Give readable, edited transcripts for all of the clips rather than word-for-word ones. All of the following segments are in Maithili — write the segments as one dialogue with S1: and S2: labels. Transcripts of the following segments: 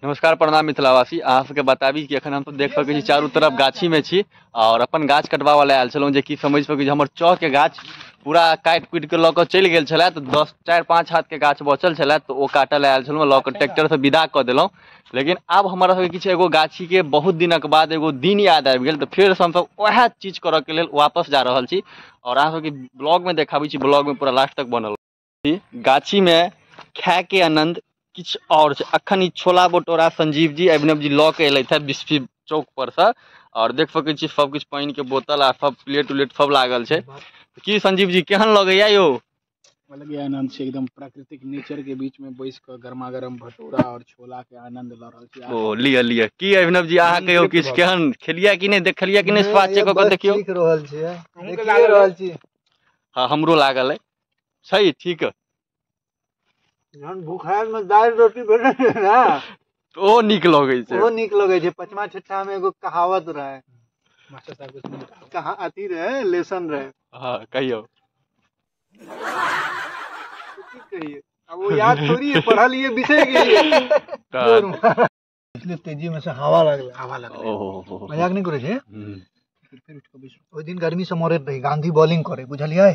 S1: नमस्कार प्रणाम मिथिलावासी, अहाँ सबके बताबी कि एखन हमसब देख सकै छी चारू तरफ गाछी में छी और अपन गाछ कटबाबऽ लए आयल छलहुँ, जे कि समझि सकै छी हमर चौक के गाछ पूरा काटि कुटि के लऽ कऽ चलि गेल छलै, तऽ 10 4-5 हाथ के गाछ बचल छलै, तऽ ओ काटऽ लए आयल छलहुँ, लऽ कऽ ट्रैक्टर से विदा कऽ देलहुँ। लेकिन आब हमरा सबके किछु एगो गाछी के बहुत दिनक बाद एगो दिन याद आबि गेल, तऽ फेर से हमसब वएह चीज करऽ के लेल वापस जा रहल छी और अहाँ सबके ब्लॉग में देखाबै छी, ब्लॉग में पूरा लास्ट तक बनल छी। गाछी में खाय के आनंद किछु और छै। अखन ई छोला भटूरा संजीव जी अभिनव जी लऽ के एलथि हे बिस्फी चौक पर से और देख सकै छी सब किछु पानि के बोतल आ सब प्लेट उलेट सब लागल छै। की संजीव जी केहन लगैया यौ?
S2: अलगे आनंद छै, एकदम प्राकृतिक नेचर के बीच में बैस के गर्मा गर्म भटूरा और छोला के आनंद ल रहल छी।
S1: ओ लिअ लिअ। की अभिनव जी अहाँ कहियौ किछु, केहन खेलियै कि नहि, देखलियै कि नहि, स्वाद चेक कऽ के देखियौ।
S3: सीख रहल छियै, देखिए रहल छी।
S1: हाँ हमरो लागल है, सही ठीक।
S3: जहन भूखायल में दालि रोटी भेटै छै ने
S1: ओ नीक लगै छै,
S3: ओ नीक लगै छै। पचमा छठा में एगो कहावत रहे,
S2: मास्टर साहब के सुनू कहावत।
S3: कहाँ अथी रहे, लेसन रहे।
S1: हाँ कहियौ।
S3: की कहिए, अब वो याद थोड़ी है, पढ़ल ये बिसरि गेलियै।
S1: तऽ
S3: इसलिए तेजी में से हवा लगलै,
S2: हवा लगलै।
S1: ओहो।
S3: मजाक नहि करै छै।
S2: फिर उठि कऽ बैसू।
S3: ओहि दिन गर्मी से मरैत रही, गांधी बॉलिंग करे, बुझलियै?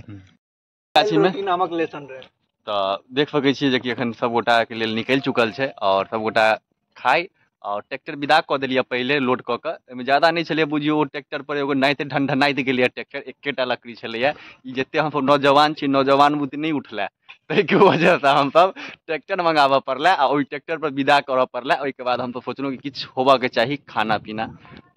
S1: गाछी में
S3: रोटी नामक लेसन रहे।
S1: तऽ देख सकै छियै जे कि एखन सबगोटा के लेल निकलि चुकल छै और सबगोटा खाइ और ट्रैक्टर विदा कऽ देलियै पहिले लोड कऽ कऽ, एहिमे ज्यादा नहि छलैए बुझियौ, ओ ट्रैक्टर पर एगो नाइते ढनढनाइत गेलैए ट्रैक्टर, एकेटा लकड़ी छलैए। ई जते हमसब नौजवान छी, नौजवान बुते नहि उठलै, ताहिके वजहसँ हमसब ट्रैक्टर मंगाबऽ पड़लै आ ओहि ट्रैक्टर पर विदा करऽ पड़लै। ओहिके बाद हमसब सोचलहुँ कि किछु होबऽके चाही खाना पीना,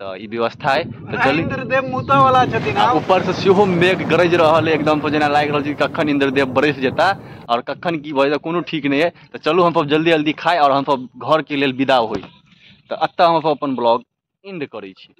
S1: तऽ ई व्यवस्था अइ। तऽ चलू।
S3: इंद्रदेव मुतऽ वाला छथिन।
S1: आ ऊपर से सेहो मेघ गरजि रहल अइ एकदम, जेना लागि रहल छै कखन इंद्रदेव बरसि जेता और कखन की भऽ जेतै कोनो ठीक नहि अइ। तऽ चलू हमसब जल्दी जल्दी खाइ और हमसब घरके लेल विदा होइ। तऽ एतऽ हमसब अपन ब्लॉग एंड करै छी।